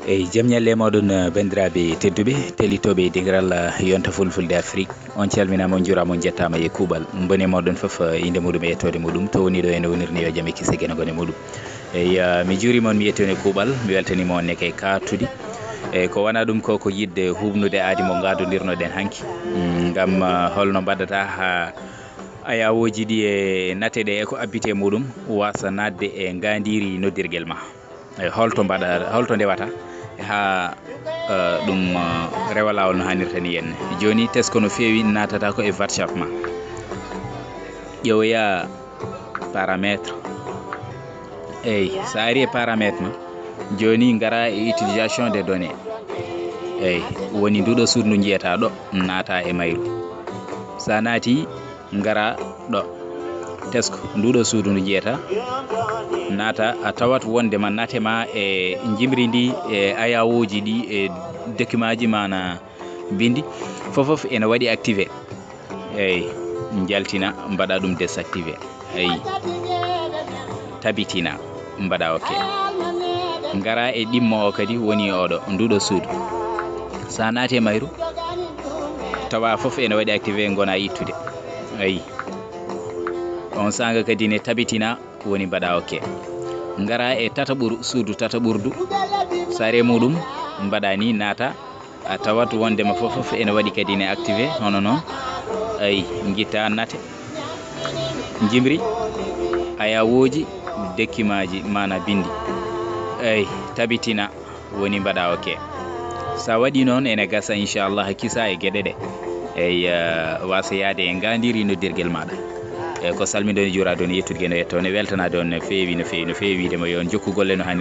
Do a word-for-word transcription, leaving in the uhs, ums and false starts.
Eyi, jam ñalle e mooɗon, eh, banndiraaɓe tedduɓe, tellitooɓe e dingiral, eh, yonta fulfulde Afrik. On calminaama, on njuuraama, on njettaama e kuuɓal. Mbone mooɗon fof, eh, innde muuɗum e yettoode muuɗum. To woni ɗo ene woniri ni yo jam e kise geno gone muuɗum. Eyi, eh, mi juuriima on, mi yettii on e kuuɓal, mi weltaniima on ne kay kaatudi. Eyi, ko wonaa ɗum ko, ko yiɗde huuɓnude aadi mo ngaadondirnoɗen hanki. Mm, ngam, eh, holno mbaɗata haa ayawooji ɗi e nate ɗe e ko abbiti e muuɗum waasa naatde e ngaandiiri noddirgel ma. E holto mbaɗa, holto ndewata haa, eh, ɗum, eh, rewa laawol no haanirta ni henne. Jooni, tesko no feewi naatata ko e WhatsApp ma. Ƴeewoya paramètre. Eyi, so a ari e paramètre ma, jooni ngara e utilisation des données. Eyi, woni nduɗo suudu ndu njiyata ɗo, naata e mayru. So a naati, ngara ɗo. Tesko, nduɗo suudu ndu njiyata, naata, a tawat wonde ma nate ma e njimri ndi, e ayawooji ɗi, e document ji maana bindi, fof fof ene waɗi activé. Eyi, njaltina, mbaɗa ɗum désactivé. Eyi, tabitina, mbaɗa OK. Ngara e ɗimmo o kadi woni oɗo, nduɗo suudu. So a naati e mayru, tawa fof ene waɗi activé, ngona ittude. Eyi, on saanga kadi ne tabitina, woni mbaɗa OK. Ngara e tataɓuru, suudu tataɓurdu. So a ari e muuɗum, mbaɗa ni, naata, a tawat wondema fof fof ene waɗi kadi ne activé, hono noon. Eyi, ngitta nate, njimri, ayawooji, document ji, maana bindi. Eyi, tabitina, woni mbaɗa OK. So a waɗi noon, ene gasa, inchallah, kisa e geɗe ɗe. Eyi, eh, waasa yaade e ngaandiiri noddirgel maɗa. Eyi, ko salminde on, juuraade on, yettude geno yetto, ne weltanaade on no feewi, no feewi, no feewi, wiide ma yo on jokku golle no haaniri.